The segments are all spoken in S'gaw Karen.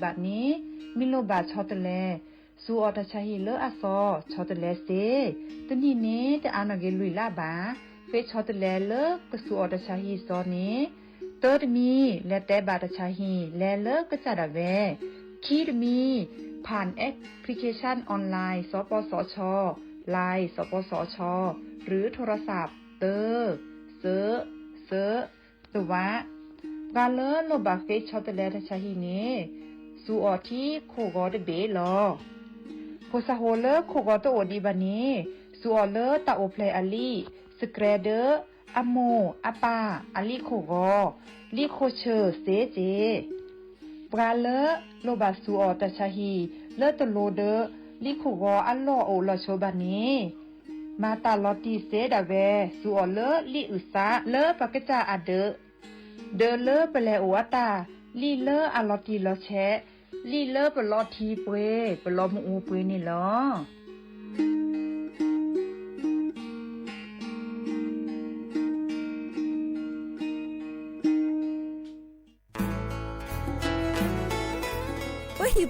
ဘၣ်န့ၣ် မ့ၢ်လိၣ်ဘၣ်ဆီတလဲ, စူးအီၣ်တၢ်ဆါဟံၣ်လၢအသီ ဆီတလဲစ့, တနံၣ်န့ၣ် တအါနီၣ်က့ၤလွံၢ်လါဘၣ်. ဃ့ဆီတလဲလၢကစူးအီၣ်တၢ်ဆါဟံၣ်သီန့ၣ်, တၢတမံၤ လဲၤတဲဘၣ်တၢ်ဆါဟံၣ် လဲၤလၢကစၢ်ဒၣ်ဝဲ, ခံတမံၤ ผ่านแอปพลิเคชันออนไลน์ สปสช ไลน์ สปสช หรือโทรศัพท์ တၢ, သၢ, သၢ, သၢဝါ. ပှၤလၢလိၣ်ဘၣ်ဃ့ဆီတလဲတၢ်ဆါဟံၣ်န့ၣ် စူးအီၣ်ထံခိၣ်ဂီၤတဘ့ၣ်လီၤ. ဖိသၣ်ဖိလၢခိၣ်ဂီၤတအိၣ်ဒံးဘၣ်န့ၣ် စူးအီၣ်လၢတၢ်အိၣ်ဖျဲၣ်အလံာ် စကြဲးဒၢ အမိၢ် အပၢ် အလံာ်ခိၣ်ဂီၤ, လံာ်ခိၣ်ဆၢၣ်စ့က့. ပှၤလၢလိၣ်ဘၣ်စူးအီၣ်တၢ်ဆါဟံၣ် လၢတလိၤဒီး လံာ်ခိၣ်ဂီၤအလီၢ်အိၣ်လီၤဆိဘၣ်န့ၣ်, မၤတၢ်လီၤတံၢ်စ့ဒၣ်ဝဲ စူးအီၣ်လၢလံာ်အုၣ်သးလၢပှၤကစၢ်အဒၢး, ဒၢးလၢပလဲၤအိၣ်အတၢ်, လံာ်လၢအလီၤတံၢ်လီၤဆဲး, လံာ်လၢပလီၤထံပှ့ၤ ပလီၤမုၢ်အူပှ့ၤန့ၣ်လီၤ.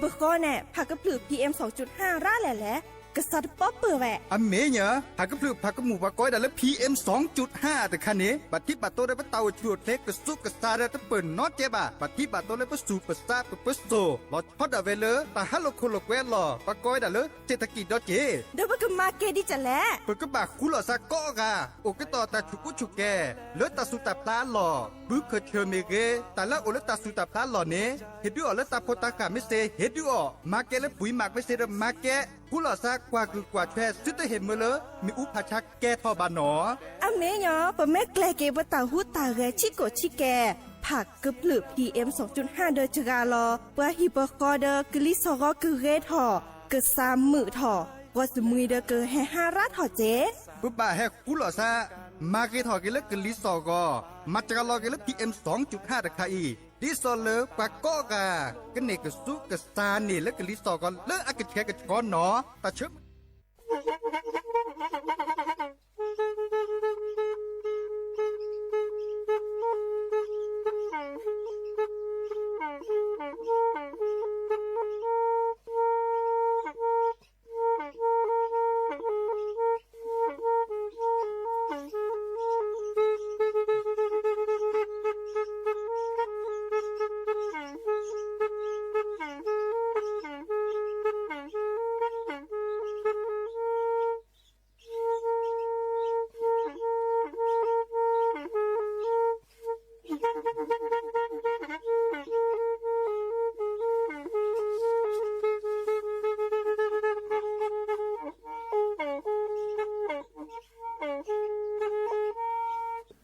ပဟံၣ်ပဃီန့ၣ် ဖးကဖျၢၣ် PM စူး ရၣ်လဲၣ်လဲၣ်, ကစးတပီၢ်ပၢၢ်ဝဲ. အမ့ၢ်ညီ, ဖးကဖျၢၣ်ဖးကမူၣ်ပှၤကိးဝဲဒၣ်လၢ PM စူး တခါန့ၣ် ဘၣ်ထံးဘၣ်တိၢ်ဒီးပတၢ်အိၣ်ဆူၣ်အိၣ်ချ့ကစူးကစါဒီးတပၢၢ်နီတကဲဘၣ်. ဘၣ်ထံးဘၣ်တိၢ်လၢပစူၢ်ပစါပပၢစိၣ် လီၤဆီဒၣ်ဝဲလၢ တၢ်ဟးလိာ်ခိၣ်လိာ်ကွဲအလီၢ် ပှၤကိးဝဲဒၣ်လၢ เศรษฐกิจ ဒီးက့ၤ ဒီးပကမၤကဲဒ်လဲၣ်. ပကဘၣ်ဃူလိာ်သးကိးဂၤ အိၣ်ကတီၢ်တၢ်ဆူၣ်ကူဆူၣ်ကဲ လၢတၢ်ဆူၣ်တၢ်ဖျါအလီၢ်, ဘုခၢၣ်ဆၢၣ်မ့ၢ်ဂ့ၤ, တၢ်လၢအအိၣ်လၢတၢ်ဆူၣ်တၢ်ဖျါအလီၢ်န့ၣ် ဟ့ၣ်ဒုးအီၣ်လၢတၢ်ဖိတၢ်ဃၢ်မ့ၢ်စ့ၢ်ဟ့ၣ်ဒုးအီၣ်, မၤကဲလၢပှၤမၤကမ့ၢ်စ့ၢ်ဒီးမၤကဲ, ဃူလိာ်သးကွၢ်ဂုာ်ကွၢ်ထွဲ သုတဟ့ၣ်မၢလၢ မ့ၣ်အူဖးဆါကဲထီၣ်ဘၣ်နီၤ. အမ့ၢ်ညီ, ပမ့ၢ်ကျဲၤက့ၤပတၢ်ဟူးတၢ်ဂဲၤဆံးကိာ်ဆံးကဲ, ဖးကဖျၢၣ် PM စူး ဒီးစှၤလီၤ ပှၤဟံၣ်ပဃီဒီးကလံၤစိးဂီၤကဂ့ၤထီၣ်, ကစၢ်မုာ်ထီၣ်, ပှၤစမှံၤဒီးကဟဲဟါရၢ်ထီၣ်က့. ပဘၣ်ဟဲဃူလိာ်သး, မၤဂ့ၤထီၣ်က့ၤလၢကလံၤစိးဂီၤ, မၤစှၤလီၤက့ၤလၢ PM စူး တခါအံၤ, ဒ်သိးလၢပှၤကိးဂၤ ကန့ၢ်ကစူးကစါန့ၣ်လၢကလံၤစိးဂီၤလၢအကဆှဲကဆှီနီၤ, တၢ်ဆၢ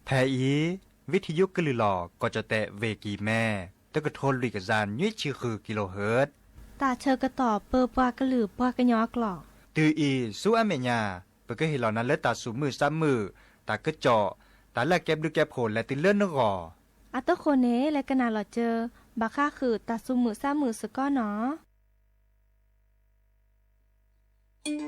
ဖဲအံၤ ဝံထံယိကလုၢ်လီၤ ကီၢ်ကၠီၣ်တဲၣ် ဝ့ၢ်ကံၤမဲ, တကထိလွံၢ်ကယၤနွံဆံဃုကံလိဟၢၣ်, တၢ်ဆၢကတီၢ်ပၢပှၤကလုာ်ပှၤကညီအကျိာ်, တုၤအံၤ ဆူအမဲာ်ညါ ပကဟ့ၣ်လီၤနၤလၢတၢ်သူၣ်မုာ်သးမုာ်, တၢ်ကစီၣ်, တၢ်လၢအကဲဘျုးကဲဖှိၣ်လဲၤတုၤလၢနဂီၢ်. အတဃိန့ၣ် လဲၤကနၣ်လီၤစၢၤ ဘၣ်ဃးဃုာ်တၢ်သူၣ်မုာ်သးမုာ်စ့ၢ်ကီးနီၤ. ကီ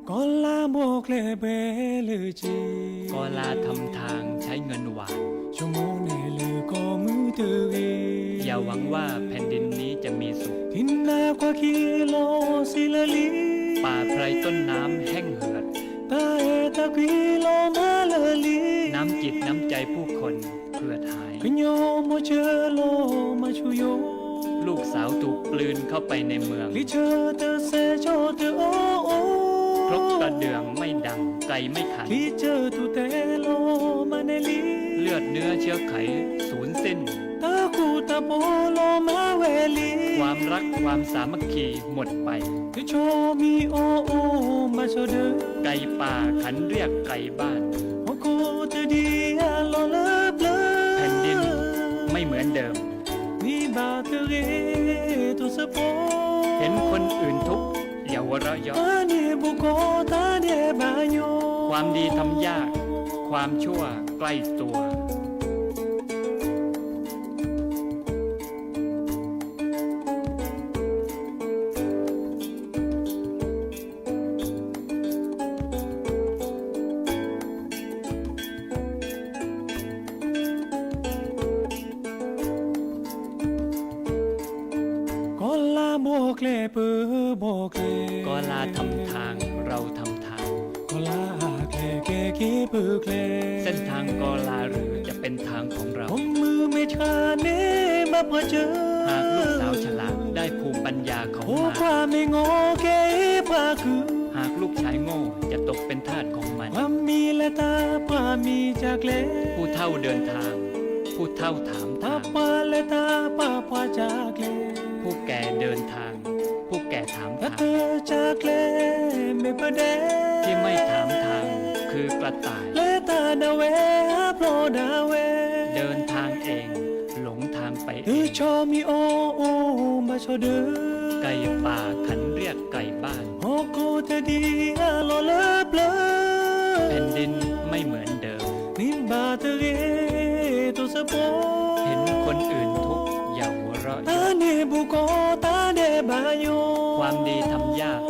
ၢ်လါဘိၣ်ကျဲဘဲလၢက့, ကီၢ်လါทำทางใช้เงินหวาน, ဆိကမိၣ်န့ၢ်လၢကီၢ်မုၢ်တဂ့ၤ, อย่าหวังว่าแผ่นดินนี้จะมีสุข, ထံနါကွၢ်ခံလီၤစံလၢလံ, ป่าไพรต้นน้ำแห้งเหือด, တၢ်အဲၣ်တၢ်ကွံလီၤမၢ်လၢလံ, น้ำจิตน้ำใจผู้คนเหือดหาย, ကညီမိၢ်ဆၢလီၤမၢ်ဆူယိာ်, ลูกสาวถูกกลืนเข้าไปในเมือง, ချံၣ်ဆၢတစဲးဆီၣ်တအိၣ်အိၣ်, ครกกระเดื่องไม่ดังไกลไม่ทัน, ချံၣ်ဆၢတူၢ်တဲလီၤမၢ်နဲလံ, เลือดเนื้อเชื้อไขสูญสิ้น တၢ်ဃူတၢ်ဖိးလီၤမၢ်ဝဲလံ, ความรักความสามัคคีหมดไป တဆီမံၤအိၣ်အိၣ်မၤဆီၣ်ဒၢ, ไก่ป่าขันเรียกไก่บ้าน ဟီၣ်ခိၣ်တဒံးအလီၢ်လၢပျၢၤ, แผ่นดินไม่เหมือนเดิม မ့ၢ်ဘၣ်တဂ့ၤတိစၢဖိ, เห็นคนอื่นทุกข์อย่าหัวเราะเยาะ တၢ်န့ၣ်ဘူၣ်ကီၢ်တၢ်ဒဲးဘးညီ, ความดีทำยาก ความชั่ว ใกล้ตัว ကီၤလၤဘီၣ်ကျဲ ပၢဘီၣ်ကျဲ ကီၤလၤ ทำทาง เราทำทาง ကီၤလၤအကျဲ ကဲက့ၤပၢကျဲ เส้นทาง กอลาหรือ จะเป็นทางของเรา အိၣ်မုၢ်မ့ၢ်ဆှးန့ၣ် ဘၣ်ပှၤစၢၤ หากลูกสาวฉลาด ได้ภูมิปัญญาของมาร အိၣ်ပှၤမ့ၢ်ငီၤ ကဲပှၤကုၢ် หากลูกชายโง่ จะตกเป็นทาสของมัน ပှၤမံၤလဲၤတၢ် ပှၤမံၤစၢၤကျဲ ผู้เฒ่าเดินทาง ผู้เฒ่าถามทาง ပှၤပှၢ်လဲၤတၢ် ပှၤပှၢ်စၢၤကျဲ ผู้แก่เดินทาง ผู้แก่ถามทาง တၢ်တစၢၤကျဲ မ့ၢ်ပဒဲ ที่ไม่ถามทาง คือกระต่าย လဲၤတၢ်ဒၣ်ဝဲ ဟးဖျိးဒၣ်ဝဲ เดินทางเอง หลงทางไปเอง တဆီမံၤအီၤ အိၣ်ဘၣ်ဆီဒၢ ไก่ป่าขันเรียกไก่บ้าน ဟီၣ်ခိၣ်တဒံး အလီၢ်လၢပျၢၤ แผ่นดินไม่เหมือนเดิม မ့ၢ်ဘၣ်တဂ့ၤ တိစၢၤပီ เห็นคนอื่นทุกข์ อย่าหัวเราะเยาะ တၢ်န့ၣ်ဘူးကီၢ် တၢ်ဒဲးဘးယိာ် ความดีทำยาก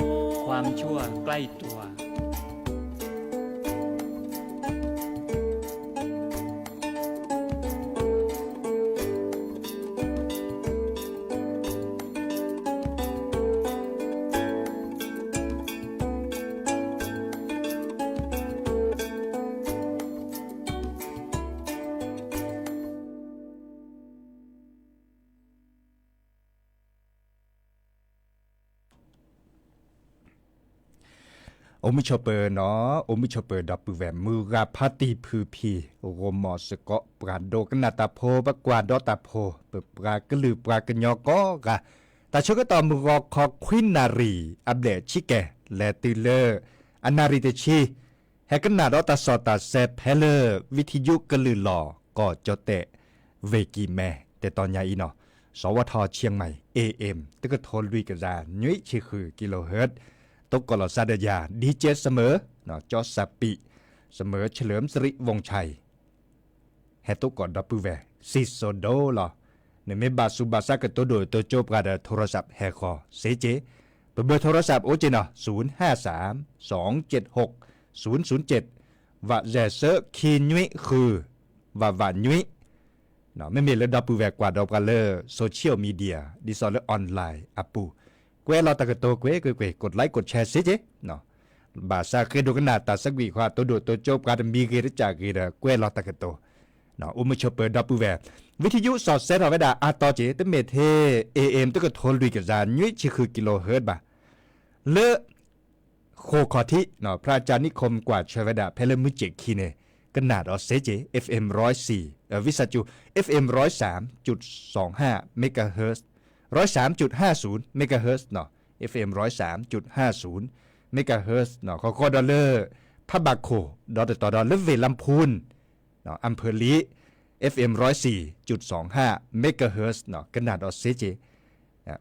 ความชั่วใกล้ตัว အိၣ်မုာ်ဆိးပၢၤနီၤ, အိၣ်မုာ်ဆိးပၢၤဒီပုၢ်ဝဲၢ် မုၢ်ဂၤဖါတံၢ်ဖုဖံ ဂီၢ်မီၢ်စ့ၢ်ကီး ပှၤဒိကနၣ်တၢ်ဖိ ပှၤကွၢ်ဒီးတၢ်ဖိ ပပှၤကလုာ်ပှၤကညီကိးဂၤ, တၢ်ဆၢကတီၢ်မုၢ်ဂီၤခီခွံနၣ်ရံၣ် အဘျဲၣ်ဆံကဲၤ လဲၤတုၤလၢ အနၣ်ရံၣ်တဆံ ဟဲကနၣ်ဒီးတၢ်စီၣ်တၢ်ဆဲဖဲလၢ ဝံထံယုကလုၢ်လီၢ် ကီၢ်ကၠီၣ်တဲၣ် ဝ့ၢ်ကံၢ်မဲ တတီၤညါအံၤနီၤ, စဝထ เชียงใหม่ เอเอ็ม တကထိလွံၢ်ကယၤ နွံဆံဃု kilohertz, တိကိၣ်လီၤစါဒီးယၤ DJ เสมอ เสมอ เฉลิมสิริวงศ์ชัย ဟဲတိကိၣ်ဒီပုၢ်ဝဲၢ် စံၣ်စိၤဒိလီၤ. နမ့ၢ်ဘၣ်ဆူးဘၣ်ဆါကတိၤဒိၣ်တိၤကၠိပှၤဒီး โทรศัพท์ ဟဲဃီၤစ့ၢ်ကီး, ပဘၢ โทรศัพท์ အိၣ်က့ၤနီၤ ศูนย์ห้าสาม สองเจ็ดหก ศูนย์ศูนย์เจ็ด ဝးယဲၢ်ဆၢ ခံနွံဃု ဝးဝးနွံ မ့မ့ၢ်လၢဒီပုၢ်ဝဲၢ်ကွၢ်ဒီးပှၤလၢ social media ဒ်သိးလၢ online အပူၤ, ကွဲးလီၤတၢ်ကတိၤကွ့ၢ်ကွ့ၢ်ကွ့ၢ် กดไลค์ กดแชร์ စ့ၢ်ကီး, ဘၣ်ဆၣ်ဃ့ဒိကနၣ်တၢ်ဆၢကွံာ်ဃီ တိၤဒိၣ်တိၤကၠိပှၤတမံၤဂ့ၤတကၢ်ဂ့ၤဒီး ကွဲးလီၤတၢ်ကတိၤ, အိၣ်မုာ်ဆိးပၢၤဒီပုၢ်ဝဲၢ်, ဝံထံယုစီၣ်စဲထီၣ်ဝဲဒၣ်အါတီၤက့ၤ တမ့ၢ်ထဲ AM တကထိလွံၢ်ကယၤ နွံဆံဃု kilohertz ဘၣ် လၢ ဃိးခီၣ်ထံး พระอาจารย์นิคม ကွၢ်ဆၢဝဲဒၣ် ဖဲလၢမုၢ်စ့ၢ်ခံန့ၣ် ကနၣ်ဒီးစ့ၢ်ကီး FM ร้อยสี่ ဝံသးစူၤ FM ร้อยสามจุดสองห้า megahertz, ร้อยสามจุดห้าศูนย์ megahertz နီၤ, FM ร้อยสามจุดห้าศูนย์ megahertz နီၤ, ဃီဃီဒီးလၢ ဖးဘၣ်ခိၣ် ဒီးတတီၤဒီးလၢ เวรลำพูน อำเภอลี FM ร้อยสี่จุดสองห้า megahertz နီၤ, ကနၣ်ဒီးစ့ၢ်ကီး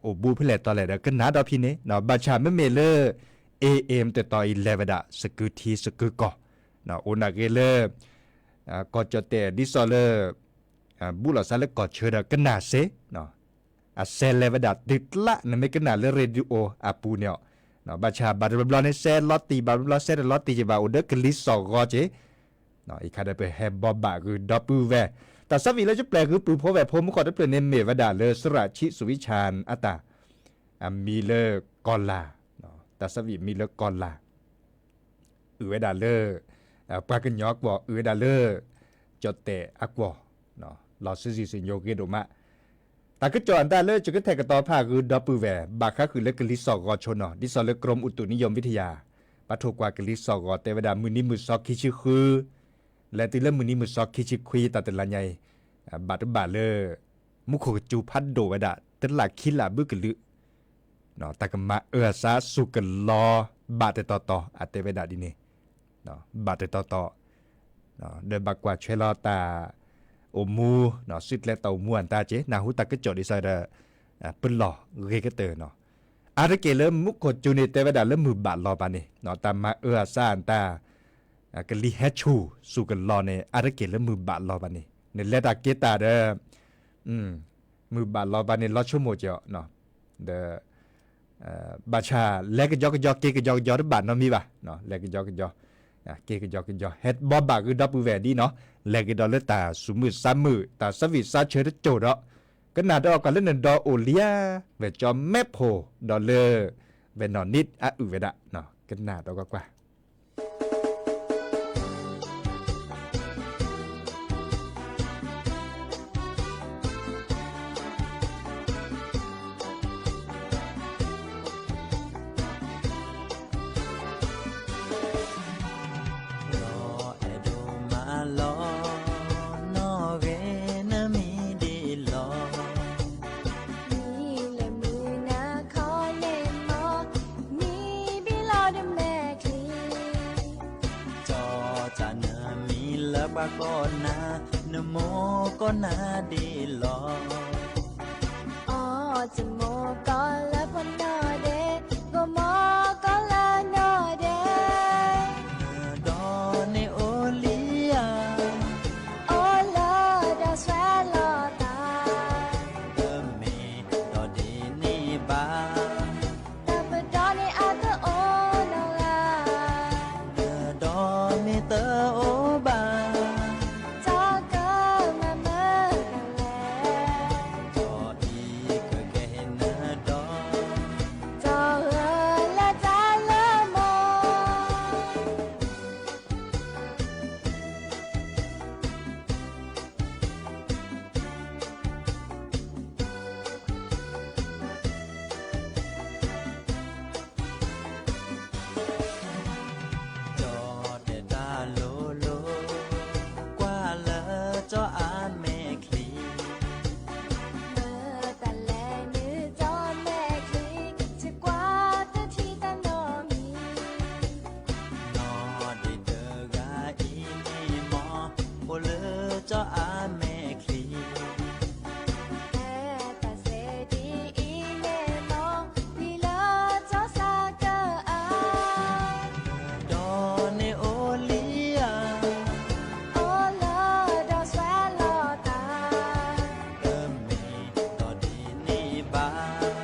အိၣ်ဘူးဖဲလဲၣ်တီၤလဲၣ်ဒီး ကနၣ်ဒီးဖဲန့ၣ်နီၤ, ဘၣ်ဆၣ်မ့မ့ၢ်လၢ AM တတီၤအံၤ လဲၤဝဲဒၣ် စကုထံစကုကီၢ်, အိၣ်နာ်ဂ့ၤလၢ ကီၢ်ကၠီၣ်တဲၣ် ဒ်သိးလၢ ဘူးလိာ်သးလၢကီၢ်ဆၢဒီး ကနၣ်စ့ၢ် အစဲးလဲၤဝဲဒၣ်တုၤကျး နမ့ၢ်ကနၣ်လၢ ရေဒီယိၤ အပူၤန့ၣ်အီၤ, ဘၣ်ဆၣ်ဘၣ်တဘျီဘျီန့ၣ် စဲးလီၤတံၢ် ဘၣ်တဘျီဘျီစဲးတလီၤတံၢ်က့ၤဘၣ် အိၣ်ဒီးကလံၤစိးဂီၤက့ၤ, အံၤခါဒီးပဟဲဘီဘၣ်ဂုၢ်ဒီပုၢ်ဝဲၢ်, တၢ်ဆၢဝံၤလၢယပျဲၢ်ဂုၢ်ပုၢ်ဖိဝဲၢ်ဖိမူခိၣ်တဖျၢၣ်န့ၣ် မ့ၢ်ဝဲဒၣ်လၢ စရၣ်ဆံး စူၤဝံၣ်ဆၣ် အတၢ် အမံၤလၢကီၤလၤ, တၢ်ဆၢဝံၤမံၤလၢကီၤလၤ အုၣ်ဝဲဒၣ်လၢ ပှၤကညီအကွီၢ် အုၣ်ဝဲဒၣ်လၢ ကၠီၣ်တဲၣ်အကွီၢ်, လီၤစုဆံးစံၣ်ညီၣ်ဂ့ၤဒိၣ်မး, တၢ်ကစီၣ်အတၢ်လၢ ယကထဲးကတီၤဖးဂုၢ်ဒီပုၢ်ဝဲၢ် ဘၣ်ဃးဃုာ်လၢကလံၤစိးဂီၤဆိနီၤ, ဒ်သိးလၢ กรมอุตุนิยมวิทยา ပှၤထိၣ်ကွၢ်ကလံၤစိးဂီၤတဲဝဲဒၣ် မုၢ်နံၤမုၢ်စီခံဆံဃု လဲၤတုၤလၢမုၢ်နံၤမုၢ်စီခံဆံခွံ တၢ်တလါညါအံၤ, ဘၣ်တဘၣ်လၢ မူခိၣ်ကစူၤဖးဒိၣ်ဝဲဒၣ် တလၢ်ခံလၢ်ဘုကလုာ်, တၢ်ကမၤအၢအသးစူၢ်ကလီၤ ဘၣ်တတီၤတီၤ အတဲဝဲဒၣ်ဒ်န့ၣ်, ဘၣ်တတီၤတီၤ, ဒီးဘၣ်ကွၢ်ထွဲလီၤတၢ်အိၣ်မူ, စုကျဲတၢ်အိၣ်မူအတၢ်က့ၤ နၢ်ဟူတၢ်ကစီၣ်ဒ်သိးဒီး ပလီၢ်ဂ့ၤကတၢၢ်နီၤ, အါတက့ၢ်လၢမူခိၣ်ကစူၤန့ၣ် တဲဝဲဒၣ်လၢမုၢ်ဘၣ်လီၤဘၣ်န့ၣ် တၢ်မၤအၢအသးအတၢ် ကလံၤဟဲဆူၣ်စူၢ်ကလီၤန့ၣ် အါတက့ၢ်လၢမုၢ်ဘၣ်လီၤဘၣ်န့ၣ် နလဲၤတၢ်က့ၤတၢ်ဒီး မုၢ်ဘၣ်လီၤဘၣ်န့ၣ် လီၤဆိကမိၣ်ကီး ဒီး ဘၣ်ဆၣ်လဲၤကယီကယီ က့ၤကယီကယီတဘၣ်နီတမံၤဘၣ်, လဲၤကယီကယီ က့ၤကယီကယီ ဟဲဘီဘၣ်ဂုာ်ဒီပုၢ်ဝဲၢ်ဒ်နီၤ, လဲၤကဒီးလၢတၢ်ဆူၣ်မုၢ်ဆါမုၢ် တၢ်ဆၢဝံၣ်ဆါဆၢတစိၢ်ဒီး ကနၣ်ဒီးကွၢ်လၢနဒီးအိၣ်လံဧါ, ဝဲကၠီမဲဖိဒီးလၢ ဝဲနီၢ်နံၣ်အအုၣ်ဝဲဒၣ်, ကနၣ်ဒီးကွၢ်ကွၢ် ဒီးအဲၣ်ဒိးမၤလီၤ နီၢ်ဂ့ၤနမံၤဒ်လီၤ. မံၤလၢမုၢ်နၤခီန့ၣ်မီၤ, မံၤဘံလီၤဒ်မဲာ်ချံ, ကၠီတၢ်နမံၤလၢပှၤကိးနၤ, နမိၢ်ကိးနၤဒ်လီၤ. အီၣ်တမိၢ်ကီၢ်လၢပှၤနီၢ်ဒဲး, ဂီၢ်မိၢ်ကီၢ်လၢနီၢ်ဒဲး, နဒီန့ၣ်အိၣ်လံဧါ, အိၣ်လၢဒီးဆွဲလီၤသး, တမ့ၢ်ဒီးဒ်န့ၣ်ဘၣ်, တၢ်ပဒီန့ၣ်အတအိၣ်နီတဂၤ, နဒီမ့ၢ်တအိၣ်ဘၣ်, တၢ်ကမၤမုာ်တၢ်လဲၣ်, ဒီးအံၤကကဲနဒီ, ဒီးဂၢၢ်လၢတၢ်လၢမီၤ ဒီးတဲတၢ်လိၤလိၤ, ကွၢ်လၢကၠီအမဲာ်ချံ, မတၤလဲၣ်နကၠီမဲာ်ချံ, ယကွၢ်တထံၣ်တၢ်နီတမံၤ, နီၢ်ဒဲးတဂၤအံၤန့ၣ်မီၤ, အိၣ်လၢကၠီအမဲာ်ချံ ဟဲတၢ်စဲဒ်အံၤန့ၣ်လီၤ, လံလၢကၠီစးကအါ, နဒီန့ၣ်အိၣ်လံဧါ, အိၣ်လၢဒီးဆွဲလီၤသး, တမ့ၢ်ဒီးဒ်န့ၣ်ဘၣ်,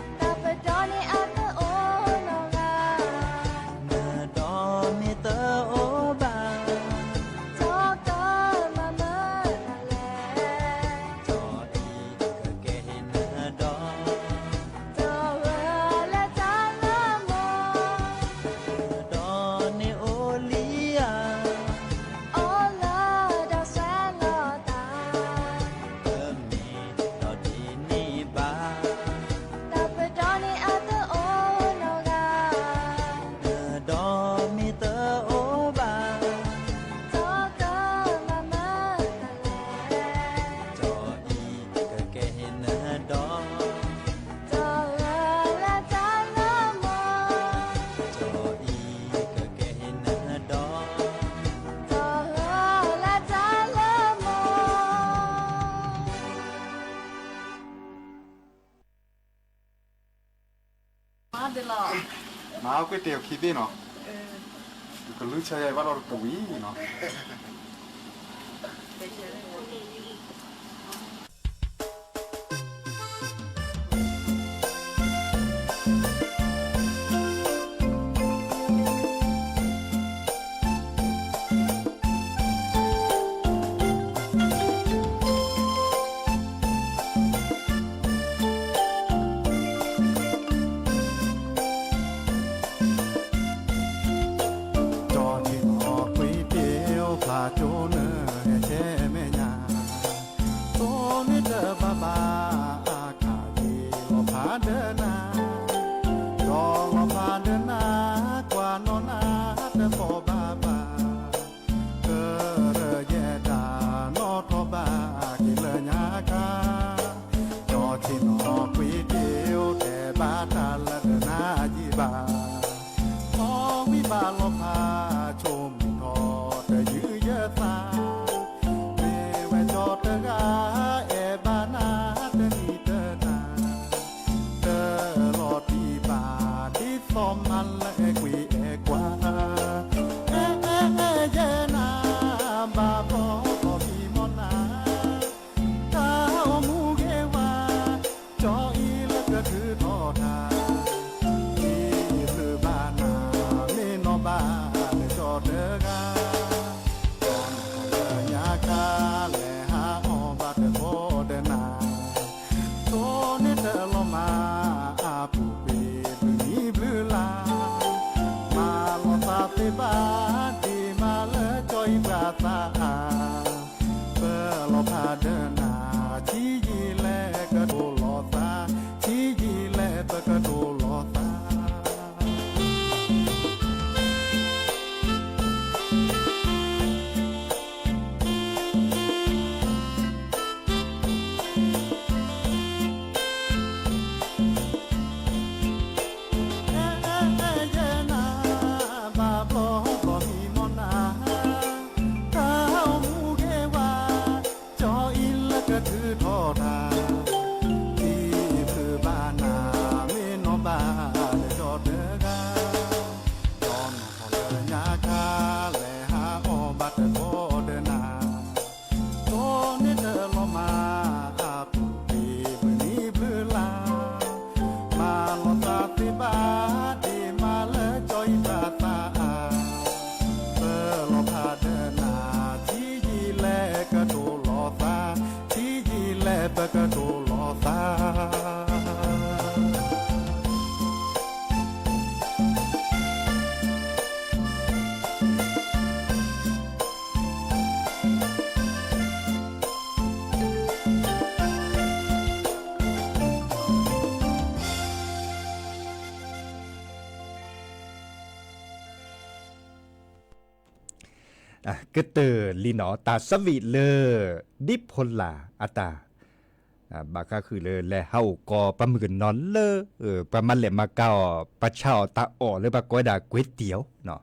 တၢ်ပဒီန့ၣ်အတအိၣ်နီတဂၤ, နဒီမ့ၢ်တအိၣ်ဘၣ်, တၢ်ကမၤမုာ်တၢ်လဲၣ်, ဒီးအံၤကကဲနဒီ, ဒီးဂၢၢ်လၢတၢ်လၢမီၤ, နဒီန့ၣ်အိၣ်လံဧါ, အိၣ်လၢဒီးဆွဲလီၤသး, တမ့ၢ်ဒီးဒ်န့ၣ်ဘၣ်, တၢ်ပဒီန့ၣ်အတအိၣ်နီတဂၤ, နဒီမ့ၢ်တအိၣ်ဘၣ်, တၢ်ကမၤမုာ်တၢ်လဲၣ်, ဒီးအံၤကကဲနဒီ, ဒီးဂၢၢ်လၢတၢ်လၢမီၤ, ဒီးအံၤကကဲနဒီ, ဒီးဂၢၢ်လၢတၢ်လၢမီၤ မၤကွ့တ့ၢ်ခံဘ့ၣ်နီၤ, ကလူၤဆၢယၤဘၣ်ဒီးတဝံၤနီၤ. တၢ်လဲၤဟးအီၣ်ဘၣ်တဘီဒီးနၤ, တိၢ်န့ၢ်တၢ်လီၤမၢ်အပူၤကွံာ်ဘျုးနံၤဘျုးလါ, မၤလီၤသးသ့ဘၣ်ဒံးမးလၢကၠီအံၤပှၤသးအါ, ပၢၤလီၤဖးဒၢနၤ, ထံယံၤလဲၣ်ကတိၤလီၤသး, ထံယံၤလဲၣ်ပကတိၤလီၤသး. ယဲနၤဘၣ်ဘျီဘျီမံမီၢ်နၤ, တၢ်အိၣ်မူဂ့ၤဝါ, ကၠီအံၤလၢကထုးထီၣ်တၢ်, ထံဖုဘၣ်နၤ, မ့ၢ်နီၢ်ဘၣ်တကၠီတဂၤ, ဒီးနီၢ်ဟီၣ်လၢညါခါလဲၤဟးအီၣ်ဘၣ်တဘီဒီးနၤ, တိၢ်န့ၢ်တၢ်လီၤမၢ်အပူၤကွံာ်ဘျုးနံၤဘျုးလါ, မၤလီၤသးသ့ဘၣ်ဒံးမးလၢကၠီအံၤပှၤသးအါ, ပၢၤလီၤဖးဒၢနၤ, ထံယံၤလဲၣ်ကတိၤလီၤသး, ထံယံၤလဲၣ်ပကတိၤလီၤသး. ကတၢၢ်လံနီၤ တၢ်ဆၢဝံၤလၢ ဒ်ဖိလာ်အတၢ် ဘၣ်ဃးဃုာ်လၢ လဲၤဟးအိၣ်ကီးပှၤမုၣ်ကနီၤလၢ ပှၤမၤလဲၣ်မၤကၤအီၤ ပှၤဆါအီၣ်တၢ်အီၣ်လၢပှၤကိးဝဲဒၣ် ကွ့တၢ်နီၤ,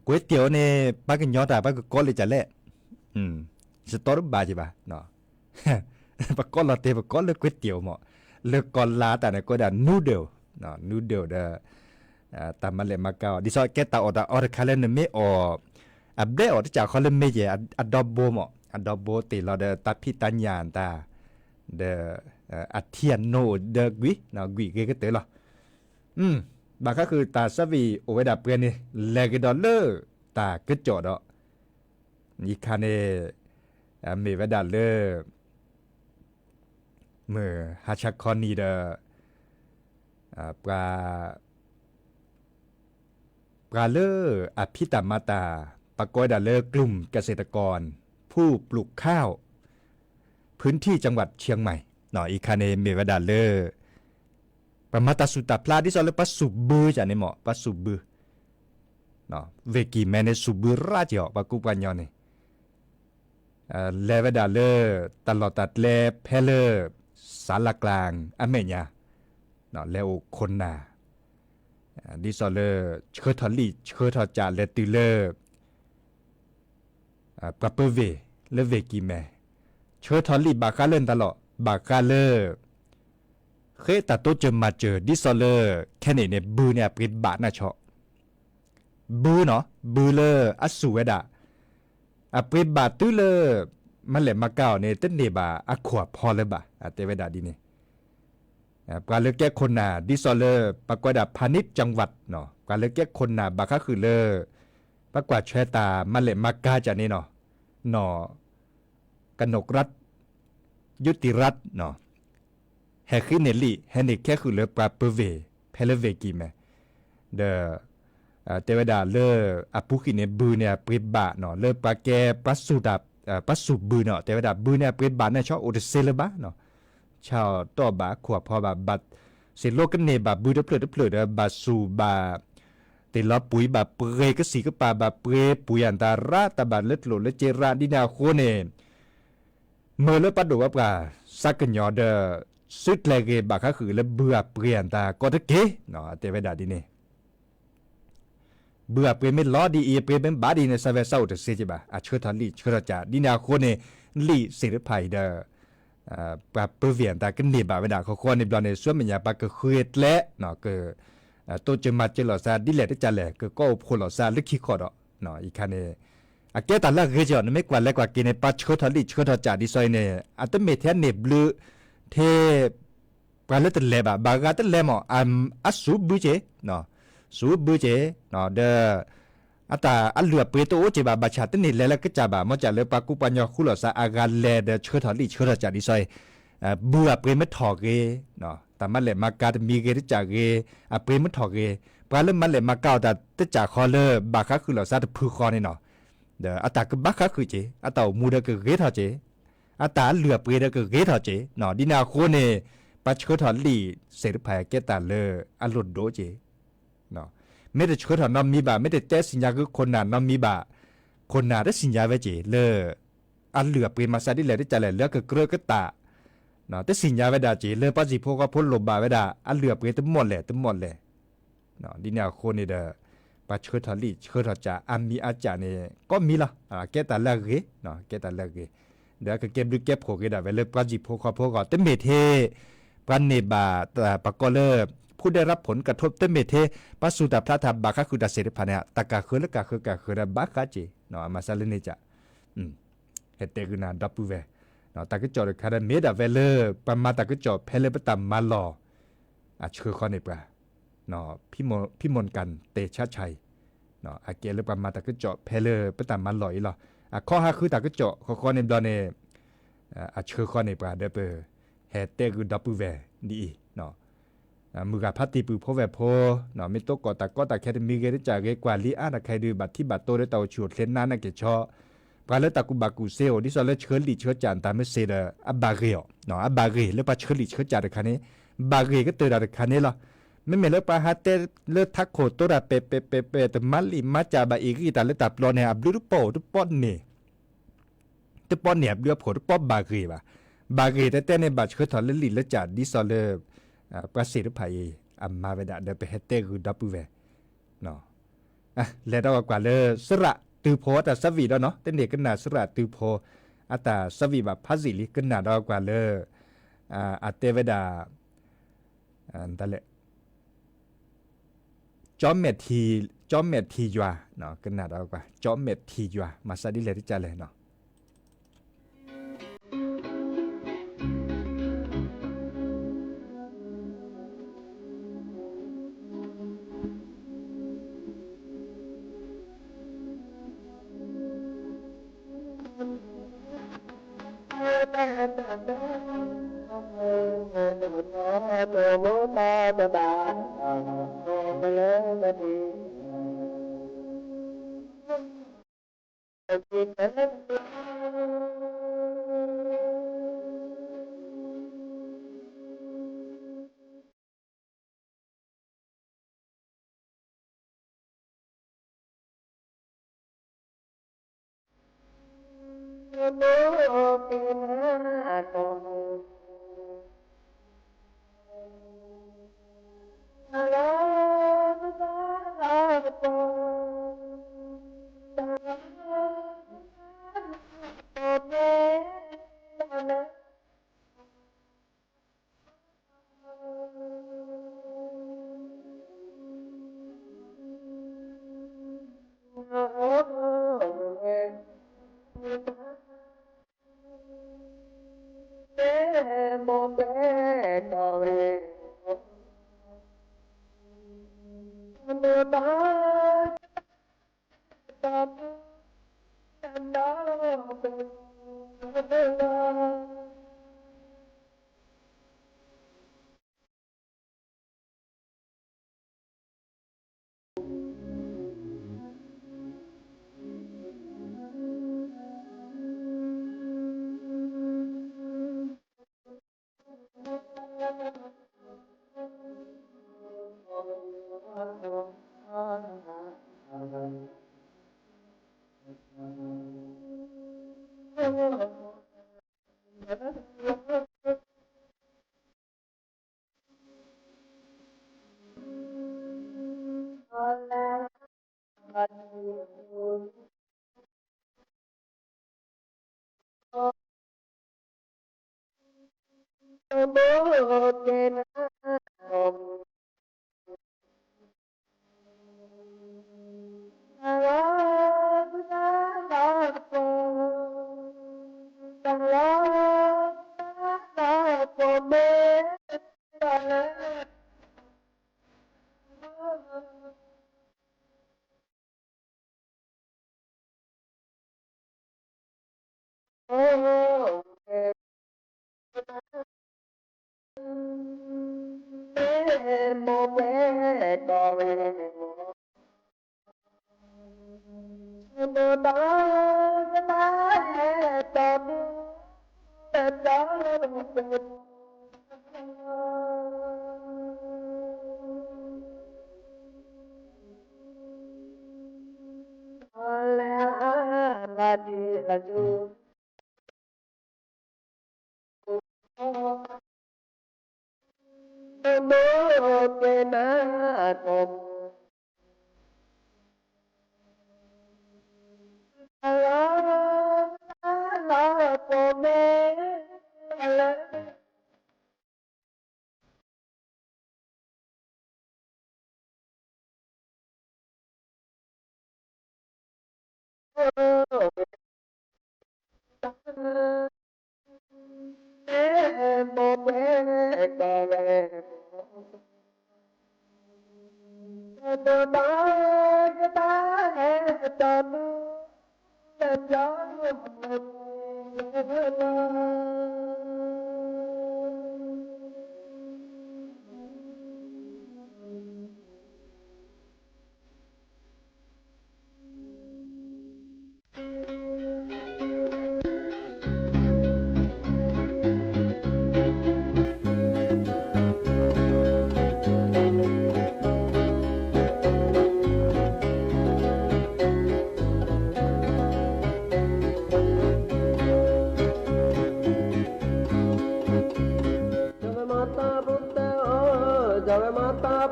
ကွ့တၢ်န့ၣ် ပှၤကညီတၢ် ပှၤကကိးလၢကလဲၣ်, ယသီတဘၣ်က့ၤဘၣ် ပကိးလီၤတဲာ် ပကိးလၢကွ့တၢ်မး, လၢကီၢ်လါတၢ်န့ၣ် ကိးဝဲဒၣ် noodle, noodle ဒီး တၢ်မၤလဲၣ်မၤကၤအီၤ ဒ်သိးကဲတၢ်အီၣ်တၢ်အီတခါလၢနမ့ၢ်အီၣ် အဘျဲအီၣ်တကးဃီလၢမ့ၢ်ယဲၢ် အဒီဘိမး အဒီဘိတ့ၢ်လီၤဒီးတၢ်ဖံးတၢ်ညၣ်တၢ် ဒီး အထံအနိဒီးကွံာ် ကွံာ်ဂ့ၤကတၢၢ်လီၤ. ဘၣ်ဃးဃုာ်တၢ်ဆၢဝံၤအိၣ်ဝဲဒၣ်ပှဲၤန့ၣ် လဲၤကဒီးလၢတၢ်ကစီၣ်ဒီး အံၤခါန့ၣ် မ့ၢ်ဝဲဒၣ်လၢ မုၢ်ဟါဆါခီနံၤဒီး ပှၤ ပှၤလၢအဖံးတၢ်မၤတၢ် ပှၤကိးဝဲဒၣ်လၢ กลุ่มเกษตรกรผู้ปลูกข้าว พื้นที่จังหวัดเชียงใหม่ အံၤခါန့ၣ် မ့ၢ်ဝဲဒၣ်လၢ ပှၤမၤတၢ်ဆူၣ်တၢ်ဖျါ ဒ်သိးလၢပှၤဆူၣ်ဘုကန့ၣ်မး ပှၤဆူၣ်ဘု ဝ့ၢ်ကံၢ်မဲန့ၣ် ဆူၣ်ဘုရၣ်က့ၤအီၤ ပှၤကူပှၤညီန့ၣ် လဲၤဝဲဒၣ်လၢ တၢ်လီၢ်တၢ်ကျဲဖဲလၢ စးလၢကလၢ်အမဲာ်ညါ လဲၤအိၣ်ခိၣ်နၢ် ဒ်သိးလၢ ဆှၢထီၣ်လံာ်ဆှၢထီၣ်ကၠးလဲၤတုၤလၢ ပှၤပၢၤဝ့ၢ်လၢဝ့ၢ်ကံၢ်မဲ ဆှၢထီၣ်လံာ်ဘၣ်ဃးလၢနတၢ်လီၢ် ဘၣ်ဃးလၢ ဃ့တၢ်တိစၢၤမၤစၢၤ ဒ်သိးလၢ ခဲန့ၣ်န့ၣ် ဘုန့ၣ်အပှ့ၤဘၣ်နၢ်ဆီ ဘုနီၤ ဘုလၢအဆူၣ်ဝဲဒၣ် အပှ့ၤဘၣ်တုၤလၢ မၤလဲၣ်မၤကၤအီၤန့ၣ် တန့ၢ်ဘၣ်အခိၣ်အဖီလၢၤဘၣ် တဲဝဲဒၣ်ဒ်န့ၣ် ပှၤလၢကဲခိၣ်နၢ် ဒ်သိးလၢ ပှၤကိးဝဲဒၣ် พาณิชย์จังหวัด နီၤ ပှၤလၢကဲခိၣ်နၢ် ဘၣ်ဃးဃုာ်လၢ ပှၤကွၢ်ထွဲတၢ်မၤလဲၣ်မၤကၤကန့ၣ်နီၤ နီၢ် กนกรัตน์ ยุติรัตน์ နီၤ ဟဲဃ့န့ၢ်လံာ် ဟဲန့ၢ်ခဲဃုာ်လၢပှၤပၢၤဝ့ၢ် ဖဲလၢဝ့ၢ်ကံၢ်မဲ ဒီး တဲဝဲဒၣ်လၢ အပူၤကွံာ်န့ၣ် ဘုန့ၣ်အပှ့ၤဘၣ်နီၤ လၢပှၤကဲ ပှၤဆူၣ်တၢ် ပှၤဆူၣ်ဘုနီၤ တဲဝဲဒၣ် ဘုန့ၣ်အပှ့ၤဘၣ်န့ၣ်ဆီ အိၣ်တစ့လၢၤဘၣ်နီၤ ဆါအီၣ်တီၢ်ဘၣ်အခိၣ်အဖီဘၣ် ဘၣ်စ့ၢ်လီၤကန့ၢ်ဘၣ်ဘုတဖျၢၣ်တဖျၢၣ်ဒီး ဘၣ်ဆူၣ်ဘၣ် တ့ၢ်လီၤပှ့ၤဘၣ်ပှ့ၤကစံၣ်ကပၤ ဘၣ်ပှ့ၤပှ့ၤအတၢ်ရၣ် တၢ်ဘၣ်လၢကျိၣ်လၢစ့ရၣ် ဒ်န့ၣ်အဃိန့ၣ် မ့ၢ်လၢပှၤဒိၣ်ဝဲပှၤ စးကညီၤဒီး စုကျဲၤဂ့ၤ ဘၣ်ဃးဃုာ်လၢဘုအပှ့ၤအတၢ်ကီတက့ၢ် တဲဝဲဒၣ်ဒ်န့ၣ် ဘုအပှ့ၤမ့ၢ်လီၤဒ်အံၤ အပှ့ၤမ့ၢ်ဘၣ်ဒ်အံၤန့ၣ် စးဝဲစးအိၣ်တစ့ကဘၣ် အဆှၢထီၣ်လံာ်ဆှၢထီၣ်ကၠး ဒ်န့ၣ်အဃိန့ၣ် လံာ်သ့ၣ်တဖၣ်အံၤဒီး ပှၤပၢၤဝ့ၢ်အတၢ်ကန့ၢ်ဘၣ်ဝဲဒၣ် ဃီဃီန့ၣ်ဘျီန့ၣ် ဆူမဲာ်ညါပှၤကဃ့ကျဲ က တိစၢၤမၤစၢၤလိာ်သး ဒ်လဲၣ်တကးလဲၣ် ကကိးအိၣ်ဖှိၣ်လိာ်သးလၢခံခီဒီး အံၤခါန့ၣ် အကဲတၢ်လၢအဂ့ၤကီး နမ့ၢ်ကွၢ်လဲၤကွၢ်က့ၤန့ၣ် ပှၤဆှၢထီၣ်လံာ်ဆှၢထီၣ်ကၠးဒ်သိးအံၤန့ၣ် အတမ့ၢ်ထဲန့ၢ်ဘျုး ထဲ ပှၤလၢတလဲၤဘၣ် ဘၣ်ဂၤတလဲၤမး အစူၤဘုက့ၤ စူၤဘုက့ၤ ဒီး အတၢ်အလုၢ်အပှ့ၤတအိၣ်က့ဘၣ်, ဘၣ်ဆၣ်တန့ၢ်လဲၤလၢကစၢ်ဘၣ်, မ်ကစၢ်လၢပှၤကူပှၤကညီဃူလီၤစးအါဂၤလဲၤဒီးဆှၢထီၣ်လံာ်ဆှၢထီၣ်ကၠးဒ်သိးအံၤ, ဘုအပှ့ၤမ့ၢ်ထီၣ်ဂ့ၤ, တၢ်မၤလဲၢ်မၤကၤတမံၤဂ့ၤတကၠးဂ့ၤ, အပှ့ၤမ့ၢ်ထီၣ်ဂ့ၤ, ပှၤလၢမၤလဲၢ်မၤကၤအီၤတၢ်တကၠးဃီလၢဘၣ်ဃးဃုာ်လီၤစးတဖုဃီန့ၣ်နီၤ, ဒီးအတၢ်ကဘၣ်ဃးဃုာ်က့ၤ, အတၢ်အိၣ်မူဒီးကဂ့ၤထီၣ်က့ၤ, အတၢ်အလုၢ်အပှ့ၤဒီးကဂ့ၤထီၣ်က့ၤ, ဒ်န့ၣ်အဃိန့ၣ်, ပှၤဆှၢထီၣ်လံာ်သ့ၣ်တဖၣ်ကဲတၢ်လၢအလိၣ်ဒိၣ်က့ၤ မ့ၢ်တဆှၢထီၣ်နီတမံၤဘၣ်, မ့ၢ်တတဲသ့ၣ်ညါဃုာ်ခိၣ်နၢ်နီတမံၤဘၣ်, ခိၣ်နၢ်တသ့ၣ်ညါဝဲက့ၤလၢ အလုၢ်အပှ့ၤမၤစၢ်ဒ်လဲၣ်ဒ်လဲၣ်လၢကကြၢးကတၢ်, တသ့ၣ်ညါဝဲဒၣ်က့ၤ လၢပှၤစံၣ်ဖိဃီဖိလိၣ်ဘၣ်ဝဲဒၣ် အလုၢ်အပှ့ၤတမီၣ်လဲၣ်တမီၣ်လဲၣ်, ဒ်န့ၣ်အဃိန့ၣ်ဒီး ပှၤဆှၢထီၣ်လံာ်ဆှၢထီၣ်ကၠးအါမံၤအါကၠးန့ၣ် ကိးမံၤလီၤ, ကဲတၢ်လၢအဂ့ၤ, ကဲတၢ်လၢအဂ့ၤ, ဒီးအကကဲဘျုးကဲဖှိၣ်က့ၤဒၣ်ဝဲလၢပှၤစံၣ်ဖိဃီဖိအဂီၢ် တမ့ၢ်ထဲ ပှၤန့ၢ်ဘၣ် ပကိးလၢ ဖူဒဲရၣ်ဖိနကထိး တမ့ၢ်ထဲ ပှၤစူၢ်တၢ်ဖျးတၢ်ဘၣ်ဃးဃုာ်တၢ်သ့ၣ်တဖၣ်န့ၣ် တၢ်ကဃၢၤလၢကဃၢၤကဃၢၤဒီးဘၣ်ဃးက့ၤ, အမၤစၢ်လၢန့ၣ်ကၠး ဟဲတဲဂုာ်နၤဒီပုၢ်ဝဲၢ်, တၢ်ကစီၣ်တခါဒီးမ့ၢ်ဒၣ်ဝဲလၢ ပှၤမၤတၢ်ကစီၣ်ဖဲလၢပတၢ်မၤလီၢ် အဆှၢဃီန့ၢ်ပှၤ, ဖံမူၣ်ကၣ်တဲာ်ဆါဆါအံၤ, အကဲလၢပှၤမၤတၢ်ကစီၣ်ဖဲလၢပတၢ်မၤလီၢ်အံၤလီၤ. အခီဟးဃုတၢ်ကစီၣ်ဃီဃီန့ၣ်ဘျီန့ၣ် အဆှၢဃီန့ၢ်ပှၤဒီးပ ဟဲတဲဂုာ်ဒီပုၢ်ဝဲၢ်ဒ်အံၤ, မုၢ်ဂၤဖါတံၢ်ပုၢ်ဖိဝဲၢ်ဖိ, မ့ၢ်တိကိးတၢ်ကီတၢ်ခဲတမံၤဂ့ၤတကၠးဂ့ၤ ကွၢ်လံအါတၢ်ခဲအံၤဒုး ဘၣ်ထံဘၣ်တိၤဒီးတၢ်အိၣ်ဆူၣ်အိၣ်ချ့နးနးက့ၤဆီ, ပှၤလၢတၢ်ကူၣ်ဘၣ်ကူၣ်သ့အိၣ် ဒ်သိးလၢဆှၢလံာ်ဆှၢကၠးတၢ်မ့ၢ်စ့ဒီး အဘၣ်ဂ့ၤအီၤ, အဘၣ်ဂ့ၤလၢပှၤဆှၢလံာ်ဆှၢကၠးတခါန့ၣ်, ဘၣ်ဂ့ၤကတၢၢ်တၢ်တခါန့ၣ်လီၤ. မ့မ့ၢ်လၢပှၤဟးတဲလၢထးခိၣ်တိတၢ်ပဲာ်ပဲာ်ပဲာ်ပဲာ် တမၤလံာ်မၤကၠးဘၣ်အံၤဂံၢ်တၢ်လၢတၢ်ပျီန့ၣ် အဘျုးတပိာ်တပိာ်န့ၣ် တပိာ်န့ၢ်အဘျုးအဖှိၣ်တပိာ်ဘၣ်ဂ့ၤဘၣ်. ဘၣ်ဂ့ၤတဲတဲန့ၣ် ဘၣ်ဆှၢထီၣ်လၢလံာ်လၢကၠးဒ်သိးလၢ ပှၤသ့ၣ်တဖၣ်အံၤ အမၤဝဲဒၣ်ဒီးပဟဲတဲဂုာ်ဒီပုၢ်ဝဲၢ်, လဲၤဒီးကွၢ်လၢ စရၣ်တုၤဖိအတၢ်သးဝံၣ်ဒီးနီၤ တန့ၢ်ကနၣ်စရၣ်တုၤဖိ အတၢ်သးဝံၣ်ဘၣ်ဖးစံၣ်လံ ကနၣ်ဒီးကွၢ်လၢ အတဲဝဲဒၣ် တၢ်လဲၣ် ကၠီမဲာ်ထံယွၤ, ကနၣ်ဒီးကွၢ် ကၠီမဲာ်ထံယွၤ မၤစၢ်ဒ်လဲၣ်တကၠးလဲၣ်နီၤ. ကၠီဝဲမီတီ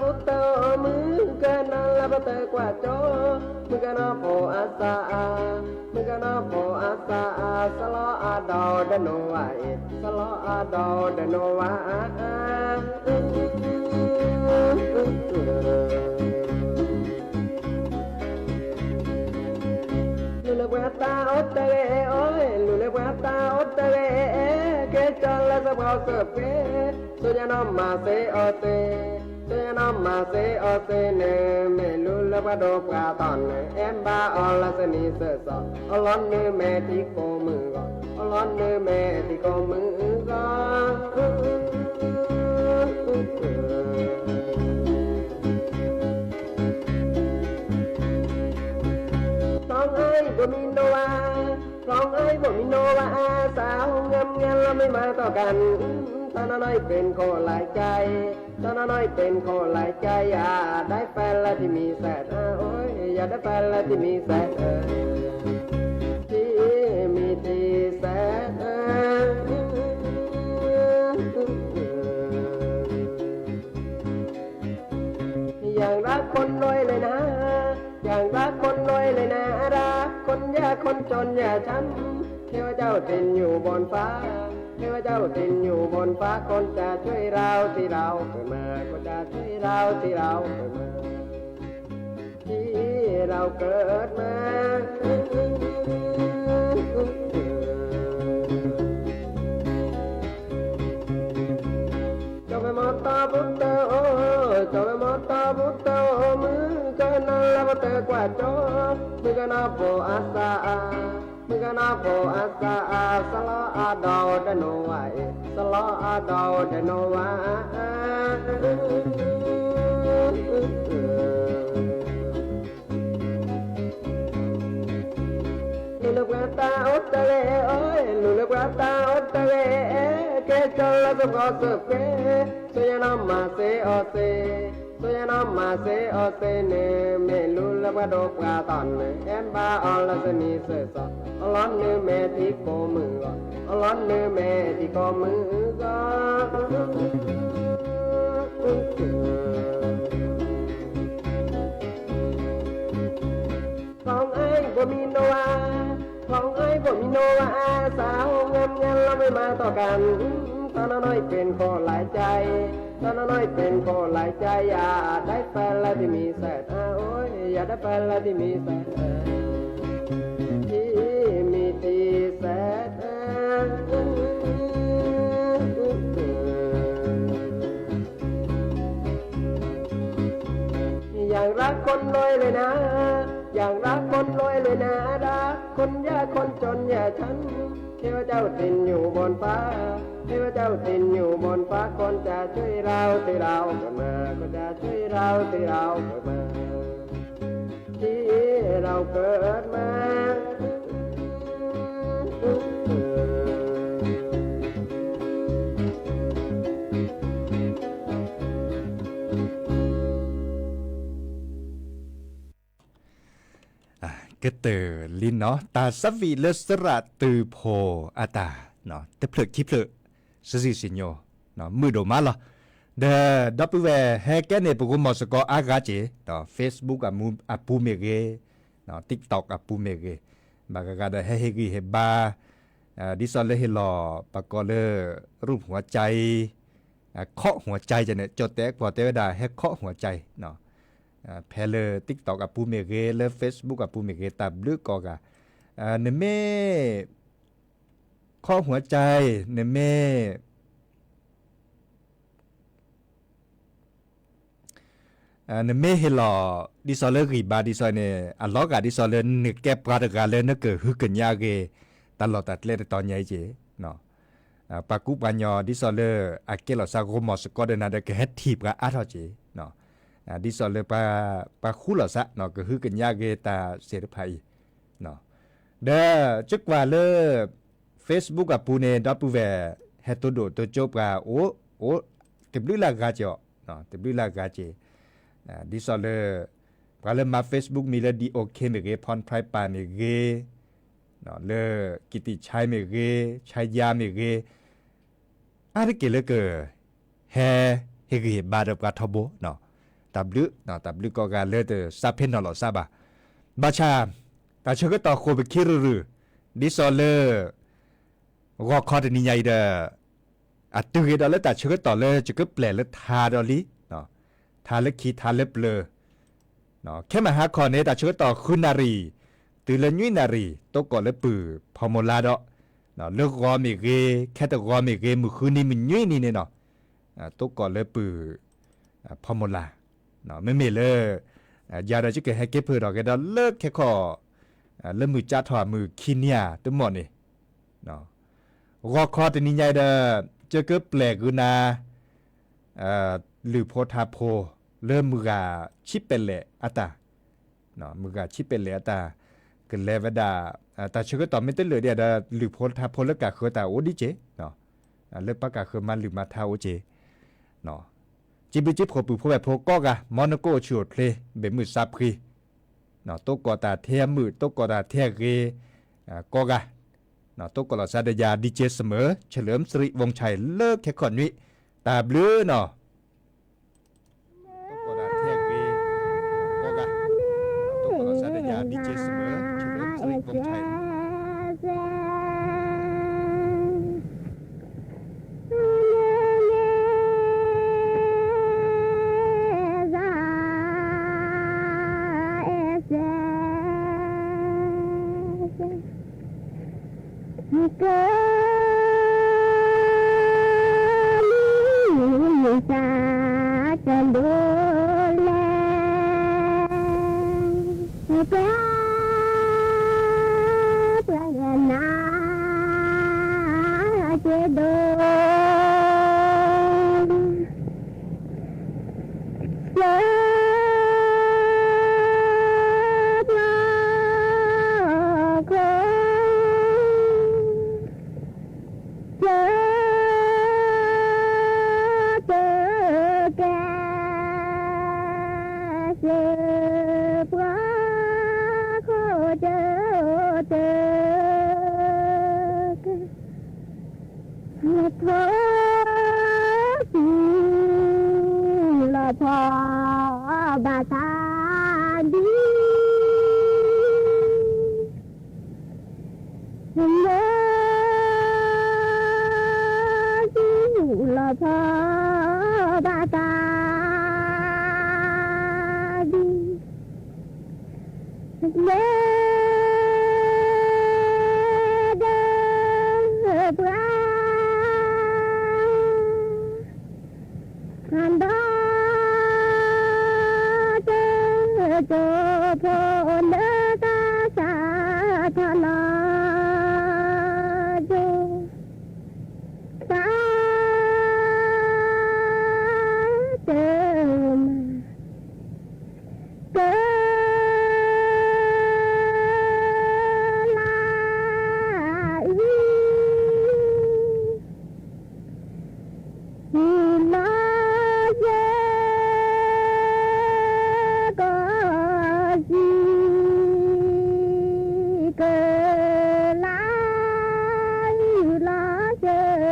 ပူတၢ်အိၣ် မုၣ်ကနီၤလၢပတၢ်ကွၢ်ကၠီ, မုၣ်ကနီၤဖိအသးအါ, မုၣ်ကနီၤဖိအသးအါ, စလီအဒီးဒနိဝါအံၤ, စလီအဒီးဒနိဝါအါအါ. လူၤလၢပှၤတၢ်အိၣ်တဂ့ၤအီၤ, လူၤလၢပှၤတၢ်အိၣ်တဂ့ၤ, ကဲကၠီလၢစပှၤစပှဲၤ, စိယနီၢ်မၤစ့အီၤသ့, စိယနီၢ်မၤစ့အီၤသ့န့ၣ်, မ့ၢ်လူၤလၢပှၤဒိၣ်ပှၤထီန့ၣ်, အဲၣ်ဘၣ်အီၤလၢစနံၤစၢ်စီၤ, အလီၢ်နုာ်မဲာ်ထံကိးမုၢ်ဂီၤ, အလီၢ်နုာ်မဲာ်ထံကိးမုၢ်ဂီၤ. ร้องไห้บ่มีโนวา, ร้องไห้บ่มีโนวา, สาวงามๆ เราไม่มาต่อกัน, ตอนน้อยเป็นคนหลายใจ, ตอนน้อยเป็นคนหลายใจ, อยากได้แฟนแล้วที่มีแสนห้า, โอ้ย อยากได้แฟนแล้วที่มีแสนห้า, ที่มีที่แสนห้า. อยากรักคนรวยเลยนะ, อยากรักคนรวยเลยนะ, รักคนยากคนจนอย่าช้ำ, เทพเจ้าถิ่นอยู่บนฟ้า, เทพเจ้าถิ่นอยู่บนฟ้า, คนจะช่วยเราที่เราเกิดมา, คนจะช่วยเราที่เราเกิดมา, ที่เราเกิดมา. ကၠီဝဲမီတီပူတၢ်အိၣ်, ကၠီဝဲမီတီပူတၢ်အိၣ်, မုၣ်ကနီၤလၢပတၢ်ကွၢ်ကၠီ, မုၣ်ကနီၤဖိအသးအါ, မုၣ်ကနီၤဖိအသးအါ, စလီအဒီးဒနိဝါအံၤ, စလီအဒီးဒနိဝါအါ. လူၤလၢပှၤတၢ်အိၣ်တဂ့ၤအီၤ, လူၤလၢပှၤတၢ်အိၣ်တဂ့ၤ, ကဲကၠီလၢစပှၤစပှဲၤ, စိယနီၢ်မၤစ့အီၤသ့, စိယနီၢ်မၤစ့အီၤသ့န့ၣ်, မ့ၢ်လူၤလၢပှၤဒိၣ်ပှၤထီန့ၣ်, အဲၣ်ဘၣ်အီၤလၢစနံၤစၢ်စီၤ, အလီၢ်နုာ်မဲာ်ထံကိးမုၢ်ဂီၤ, အလီၢ်နုာ်မဲာ်ထံကိးမုၢ်ဂီၤ. ร้องไห้บ่มีโนวา, ร้องไห้บ่มีโนวา, สาวงามๆ เราไม่มาต่อกัน, ตอนน้อยเป็นคนหลายใจ, ตอนน้อยเป็นคนหลายใจ, อยากได้แฟนแล้วที่มีแสนห้า, โอ้ย อยากได้แฟนแล้วที่มีแสนห้า, ที่มีที่แสนห้า. อยากรักคนรวยเลยนะ, อยากรักคนรวยเลยนะ, รักคนยากคนจนอย่า เทพเจ้าสิงห์อยู่บนฟ้า เทพเจ้าสิงห์อยู่บนฟ้า คนจะช่วยเรา ช่วยเราเกิดมา คนจะช่วยเรา ช่วยเราเกิดมา ที่เราเกิดมา ကတၢၢ်လံနီၤ တၢ်သးဝံၣ်လၢသရၣ်တုၤဖိအတၢ် တဖျၢၣ်ခံဖျၢၣ် စံးစံးညီညီ မုာ်ဒိၣ်မးလီၤ. ဒီး ဒီပုၢ်ဝဲၢ်ဟဲကဲန့ၣ် ပဂီၢ်မီၤစ့ၢ်ကီးအါဂၤက့ၤ Facebook အပူၤမ့ၢ်ဂ့ၤ TikTok အပူၤမ့ၢ်ဂ့ၤ ဘၣ်ဂၤဂၤဒီးဟဲဟ့ၣ်ဂံၢ်ဟ့ၣ်ဘါ ဒ်သိးလၢဟ့ၣ်လီၤ ပကိးလၢ รูปหัวใจ ခီၣ် หัวใจ န့ၣ် ကၠီၣ်တဲာ်ကွီၢ်တဲဝဲဒၣ် ဟဲခီၣ် หัวใจ ဖဲလၢ TikTok အပူၤမ့ၢ်ဂ့ၤ လၢ Facebook အပူၤမ့ၢ်ဂ့ၤ တၢ်ဘျုးကိးဂၤ နမ့ၢ် ခီၣ် หัวใจ နမ့ၢ် နမ့ၢ်ဟ့ၣ်လီၤ ဒ်သိးလၢဂံၢ်ဘါဒ်သိးန့ၣ် အလီၤဂာ်ဒ်သိးလၢနကဲပှၤတဂၤလၢနကဟုကညးဂ့ၤ တၢ်လီၢ်တၢ်ကျဲတတီၤညါအံၤက့ၤ ပှၤကူပှၤညီဒ်သိးလၢအကဲလီၤစၢ်ဂီၢ်မီၤစ့ၢ်ကီးဒီးနၤဒီး ကဟဲထံၣ်ပှၤအါထီၣ်က့ၤ ဒ်သိးလၢ ပှၤဃူလိာ်စၢ် ကဟုကညးဂ့ၤတၢ်သ့ၣ်တဖၣ်အံၤ ဒီးစ့ၢ်ကီးလၢ Facebook အပူၤန့ၣ် ဒီပုၢ်ဝဲၢ် ဟဲတိၢ်ဒိၣ်တိၢ်ကၠိပှၤအိၣ် အိၣ် တဘျုးလၢဂၤက့ၤအီၤ တဘျုးလၢဂၤက့ၤ ဒ်သိးလၢ ပှၤလၢမၤ Facebook မံၤလၢ ဒီး OK မ့ၢ်ဂ့ၤ ဖီၣ်ဖရၢၣ်ပၢ်မ့ၢ်ဂ့ၤ လၢ ကံၣ်တံၣ်ဆဲမ့ၢ်ဂ့ၤ ဆဲယါမ့ၢ်ဂ့ၤ အါတက့ၢ်လၢက ဟဲ ဟ့ၣ်ဂံၢ်ဟ့ၣ်ဘါဒီးပှၤထီဘိ တၢ်ဘျုး တၢ်ဘျုးကိးဂၤလၢတစးဖဲနီၢ်လီၤစၢ်ဘၣ် ဘၣ်ဆၣ် တၢ်ဆၢကတီၢ်ဃိာ်ပခံရုၢ်ရုၢ် ဒ်သိးလၢ ဂီၤခီတနံၤညါအံၤဒီး အတုၤဂ့ၤဒီးလၢတၢ်ဆၢကတီၢ်လၢယကပျဲၢ်လၢထါဒီးလံ ထါလၢခံထါလၢပျၢၤ ခဲမုၢ်ဟါခီန့ၣ် တၢ်ဆၢကတီၢ်ဃုနၣ်ရံၣ် တုၤလၢနွံနၣ်ရံၣ် တိကိးလၢပုၢ်ဖီမီၤလါဒီး လၢဂီၤမ့ၢ်ဂ့ၤ ခဲတဂီၤမ့ၢ်ဂ့ၤ မုၢ်ဃုနံၤမုၢ်နွံနံၤန့ၣ်နီၤ တိကိးလၢပုၢ်ဖီမီၤလါ မ့မ့ၢ်လၢ ယၤဒီးယကဟဲက့ၤဖုးထီၣ်က့ၤဒီးလၢခဲခီၣ် လၢမုၢ်ကၠါထီၣ်မုၢ်ခံနံၤဧါတမီၢ်န့ၣ် ဂီၤခီတနံၤညါအံၤဒီး ယကပျဲၢ်ဃုနၤ လုၢ်ဖိထါဖိ လၢမုၢ်ဂၤဆံးပဲာ်လဲၣ်အတၢ် မုၢ်ဂၤဆံးပဲာ်လဲၣ်အတၢ် ကလဲၤဝဲဒၣ် တၢ်ဆၢကတီၢ်မ့ၢ်တလၢာ်ဒံးဒီး လုၢ်ဖိထါဖိလၢကၢ်ဃၢၤတၢ်အိၣ်ဒံးက့ၤ လၢပှၤကၢ်ဃၢၤမၤလုၢ်မၤထါအိၣ်က့ၤ စံးဘျုးစံးဖှိၣ်ပုၢ်ဖိဝဲၢ်ဖိကိးဂၤ မ်နကအိၣ်ဆူၣ်အိၣ်ချ့ ဘၣ်မုာ်စးဖှံ တိကိးတၢ်ထဲအမုာ် တိကိးတၢ်ထဲအဂ့ၤ ကိးဂၤ တိကိးလီၤစၢ်ဒီးယၤ DJ Summer เฉลิมสิริ วงศ์ชัย လၢခဲခီၣ်နွံ တၢ်ဘျုးနီၤ တိကိးတၢ်ထဲအဂ့ၤ ကိးဂၤ တိကိးလီၤစၢ်ဒီးယၤ DJ Summer เฉลิมสิริ วงศ์ชัย ကမံၤစၢ်ကဒိၣ်လဲၣ် ကပှၤနၤက့ၤဒိၣ် လၢပှၤခိၣ် ကကဲ စ့ပှၤခိၣ်ကတၢၢ် လၢထီ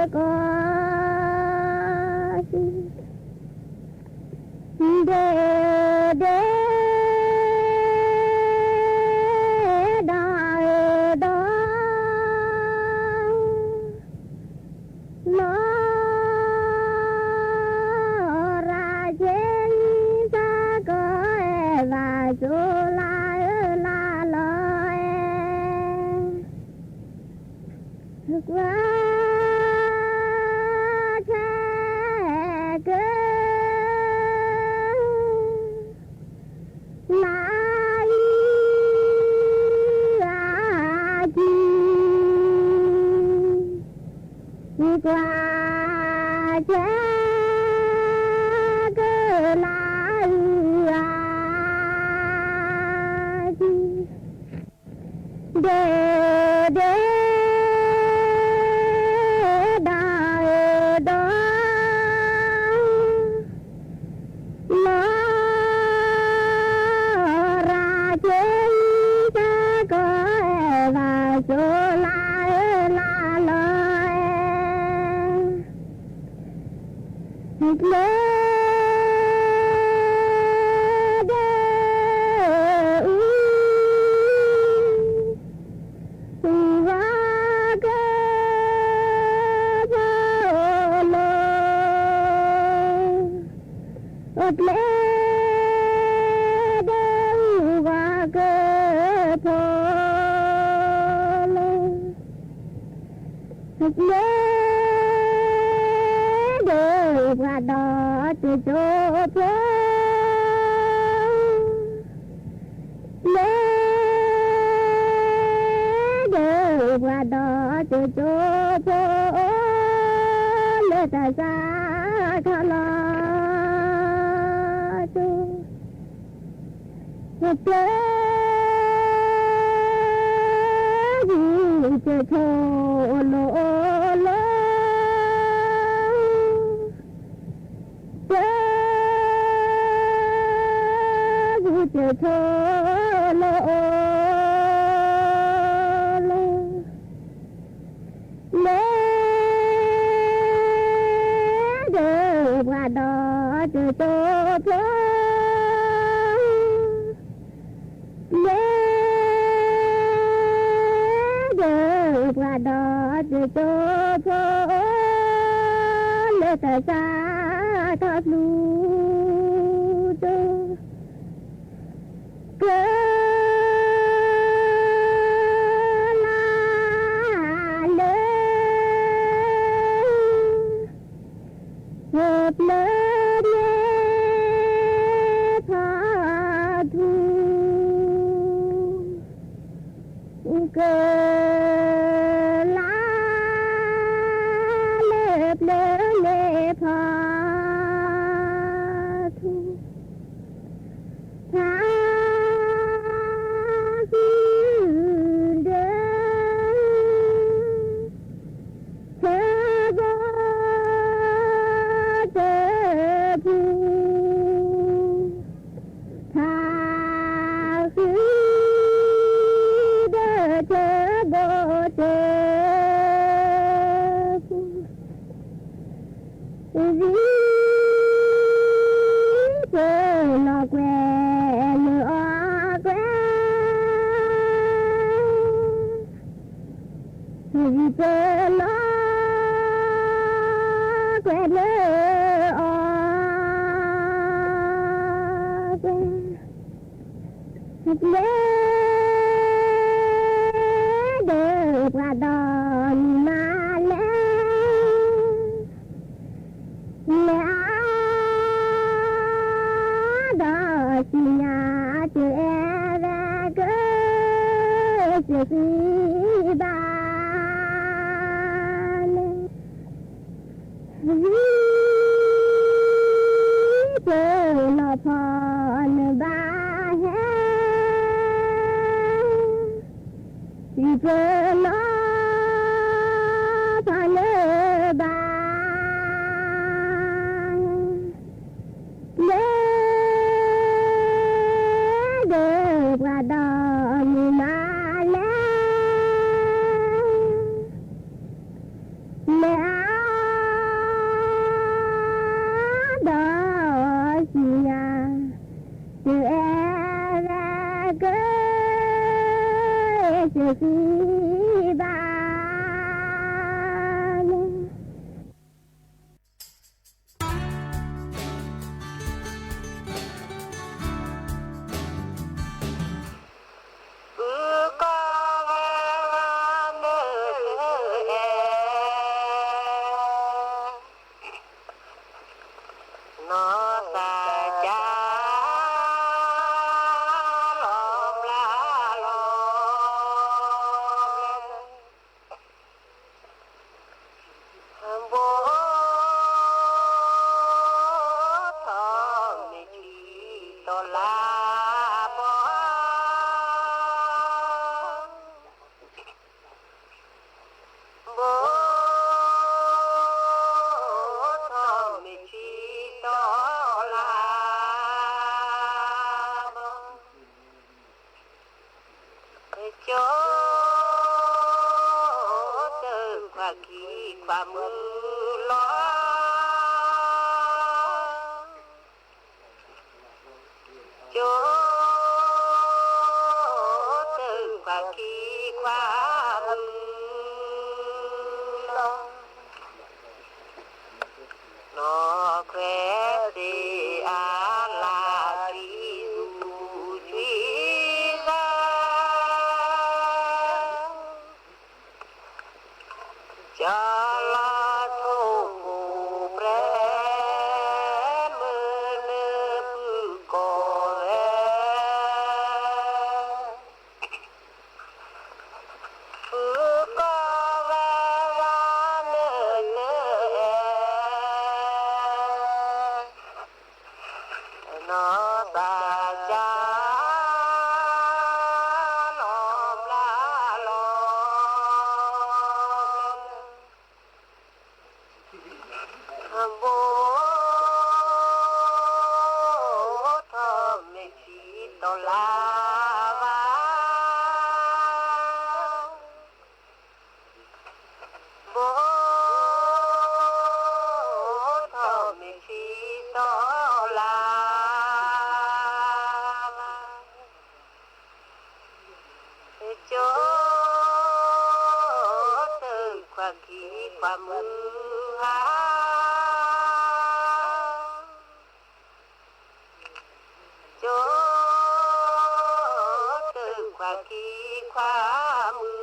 ကီၢ် ဒ့ဒ့ ဒီးဒီး နီၢ်ရၤက့ သးကီၢ်အဲၣ်ဘၣ်ကၠိလါအၢလါလီၤအဲၣ် ကွၢ် ထဲက လါအံ အကံ ကွၢ် ထဲက လါအံ အကံ ဒ့ဒ့ ဒီးဒီး နီၢ်ရၤက့ သးကီၢ်အဲၣ်ဘၣ်ကၠိလါအၢလါလီၤအဲၣ် ကျဲ ဒ့အူ အူဝါက ဖိလိၤ အကျဲ ဒ့အူဝါက ဖိလိၤ ကျဲ ဒ့ပှၤဒီးကၠိဖိ ကျဲ ဒ့ပှၤဒီးကၠိဖိ လၢတၢ်စးထီၣ်လီၤ ကျဲ ဒ့ကၠိဖိ အိၣ်လိၤအိၣ်လိၤ ကျဲ ဒ့ကၠိဖိ အိၣ်လိၤအိၣ်လိၤ ကျဲ ဒ့ပှၤဒီးကၠိဖိ ကျဲ ဒ့ပှၤဒီးကၠိဖိ လၢတၢ်စးထီၣ်ဖျူ က လါလၢ ပျၢၤန့ၣ်ဖးထူ က လါလၢပျၢၤန့ၣ်ဖးထူ ဖးဃုဒၢ ထၢဘိတဖု ဖးဃု ဒီးထၢဘိတဖု ဝံၤ ပလီၤကွဲးလၢအီၤကွဲး ဝံၤ ပလီၤကွဲးလၢအီၤကွဲး ကျဲ ဒ့ပှၤဒီးမုၢ်မၤလဲၤ လဲၤအါ ဒီးစံၣ်ညါ တအဲၣ်ဝဲက စံးဃံဘၣ်လဲၣ် ဝံၤ ပလီၤဖီနဘၣ်ဟဲ ဝံၤ ပလီၤဖီနဘၣ် လဲၤ ဒ့ပှၤဒီးမုၢ်မၤလဲၤ လဲၤအါ ခွါမုၢ်လီၤ, ကၠိသုးခွါခံခွါမုၢ်လီၤ, နီၢ်ခွဲးသ့ၣ်အါလၢ် ကွံသူၣ်ကွံသး ကၠီလီၤထိၣ်ဖိပြဲ မုၢ်နုာ်ဖုၣ်ကိးဝဲ, ဖုၣ်ကိးဝဲဂၤနုာ်တအဲၣ် နီၢ်သးကၢ် လီၤဘျါလီၤ ဘိၣ်ထီၣ်မ့ၢ်ဆံတီၤလၢ်ဘၣ်, ဘိၣ်ထီၣ်မ့ၢ်ဆံတီၤလၢ်ဘၣ်, ကၠိသုးခွါခံခွါမုၢ်ဟါ, ကၠိသုးခွါခံခွါမုၢ်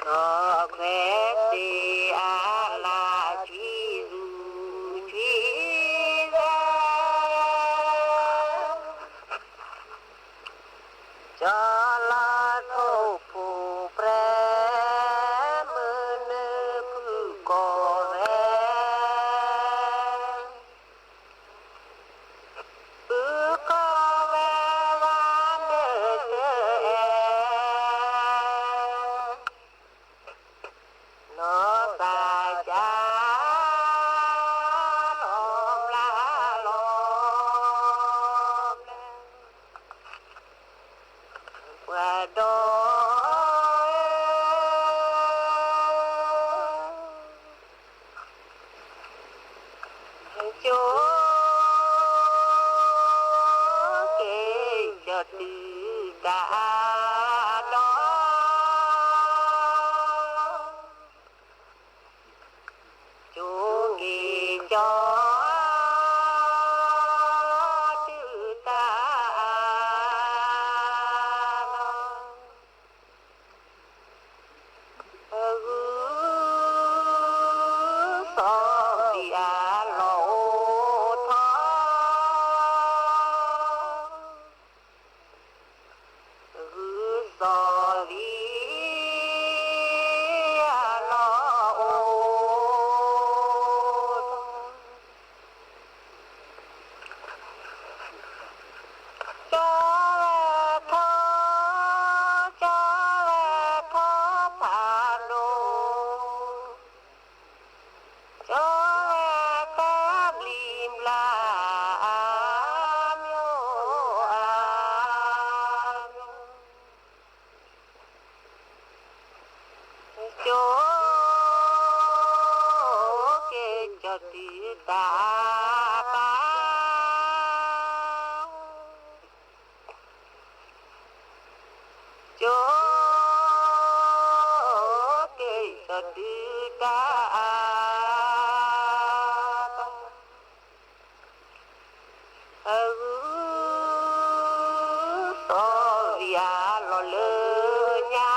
ဟါ, နီၢ်ခွဲးသ့ၣ်အါလၢ် ကွံသူၣ်ကွံသး ကၠီလီၤထိၣ်ဖိပြဲ မုၢ်နုာ်ဖုၣ်ကိးဝဲ, ဖုၣ်ကိးဝဲဂၤနုာ်တအဲၣ် နီၢ်သးကၢ် လီၤဘျါလီၤ ပှၤဒီး ကၠိ က့ၤကၠီၤတုၤတၢ်အါဒီး ကၠိက့ၤကၠီၤ တုၤတၢ်အါဒီး ဂုၢ်သီၣ်လံအလီၢ်အိၣ်ထီၣ် ဂုၢ်သီၣ်လံအလီၢ်အိၣ် ကၠီဝဲထီ ကၠီဝဲထီဖးဒိၣ် ကၠီဝဲတၢ်ဘျံးဘျါ အါမံၤအါမံၤ ကၠိ က့ၤကၠီၤတုၤတၢ်အါဘၣ် ကၠိ က့ၤကၠီၤတုၤတၢ်အါဘၣ် ဂုၢ်သီၣ်လံအလီၢ်လၢညါ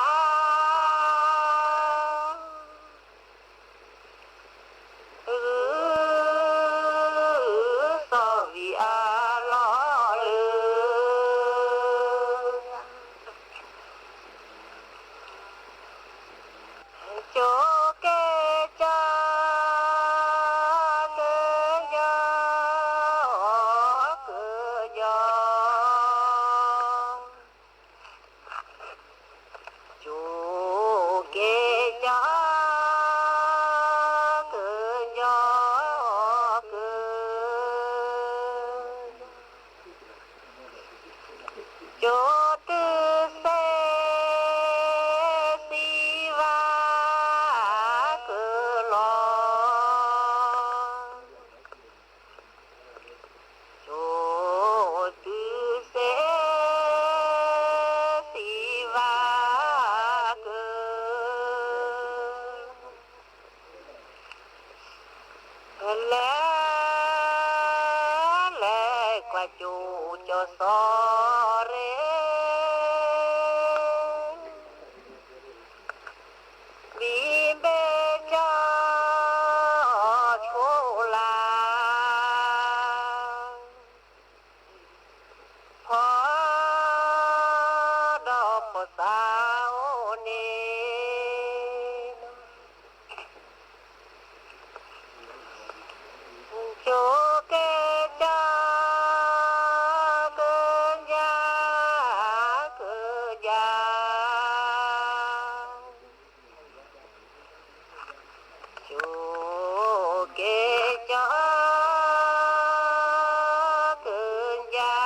လဲၤ လဲၤကွၢ်ကၠိကၠီစီၤရ့ ဘံဘ့ၣ်ကၠီဆိလၢ် ဖီဒီးဖိသၣ်အိၣ်န့ၣ် ကၠိက့ၤကၠီ ကၠါ ကၠါ ကၠိက့ၤကၠီ ကၠါ ကၠါ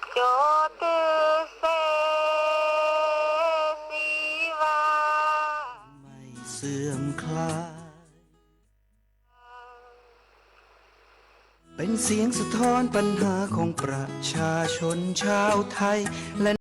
ကၠိတစဲးစံးဘၣ် ไม่เสื่อมคลาย เป็นเสียงสะท้อนปัญหาของประชาชนชาวไทย และ